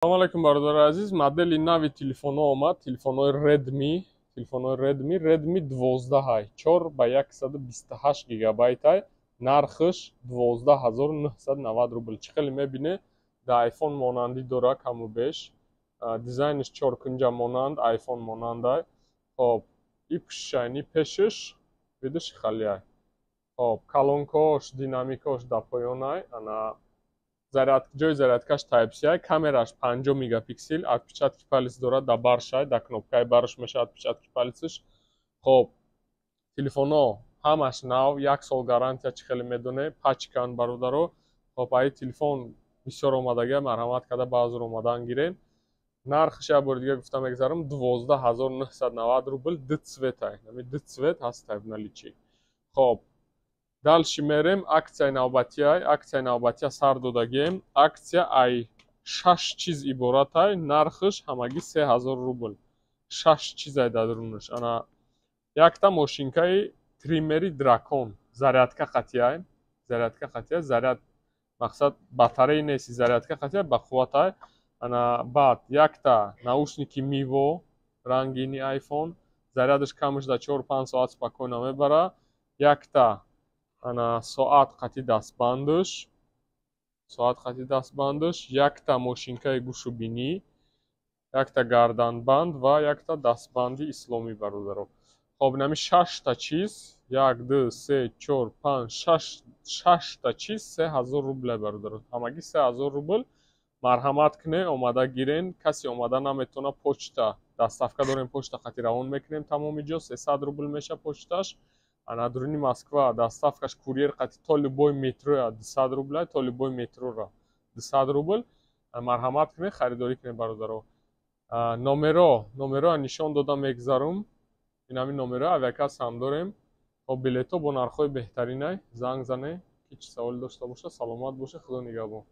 Салому алайкум, бародари азиз. Модели нави телефонҳо омад, телефонҳои Redmi, телефонҳои Redmi, Redmi 12 ҳай, 4 ба 128 гигабайтай, нархш 12 990 рубл. Чӣ хеле мебине, да iPhone монандӣ дора каму беш, дизайнш чоркунҷа монанд, iPhone монандай. Хоб, и пушайни пешаш видиш халиай. Хоб, колонкаош, динамикаош дар поёнай, ана ҷои зарядкаш Type-C, камераш 50 мегапиксел, отпечатки палец дорад, дар баршай, дар кнопкаи барш мешавад отпечатки палецш. Хоб, телефонҳо ҳамаш нав, як сол гарантия, чӣ хеле медоне, пачкан, бародаро. Хоб, аи телефон бисёр омадагия, марҳамат карда баъзур омадан гирен. Нархш як бори дига гуфта мегзарам: 12 990 рубл, ду цветай, ами ду цвет ҳастай в наличии. Хоб, дальше мерем, аксияи навбатиай, аксияи навбатия сар додагием. Аксия ай шаш чиз иборатай, нархш ҳамагӣ 3000 рубл. Шаш чизай дар дарунаш. Ана якта мошинкаи триммери Дракон, зарядка қатиай, зарядка қатиай, заряд мақсад батареи нест, зарядка қатиай, ба қувватай. Ана баъд якта наушники Миво рангини iPhone, зарядаш камаш дар 4-5 соат спокойно мебара. Якта ана соат қати дастбандаш, соат қати дастбандаш, якта мошинкаи гӯшу бинӣ, якта гарданбанд ва якта дастбанди исломӣ, бародаро. Хоб, инами шашта чиз, як, ду, се, чор, панҷ, шаш, шашта чиз 3000 рубле, бародаро, ҳамагӣ 3000 рубл. Марҳамат кунед, омада гирен. Касе омада наметавона, почта доставка дорем, почта қати равон мекунем тамоми ҷо, 300 рубл меша почташ. Ана дуруни Москва доставкаш курьер қати то любой метроя 200 рубля, то любой метрора 200 рубл. Марҳамат кунед, харидорӣ кунед, бародаро. Номеро нишон дода мегзарум, ин ҳамин номеро. Авиакасса ҳам дорем. Хоб, билетҳо бо нархҳои беҳтаринай, занг занед, ки чӣ саволе дошта бошад. Саломат бошед, Худо нигаҳбон.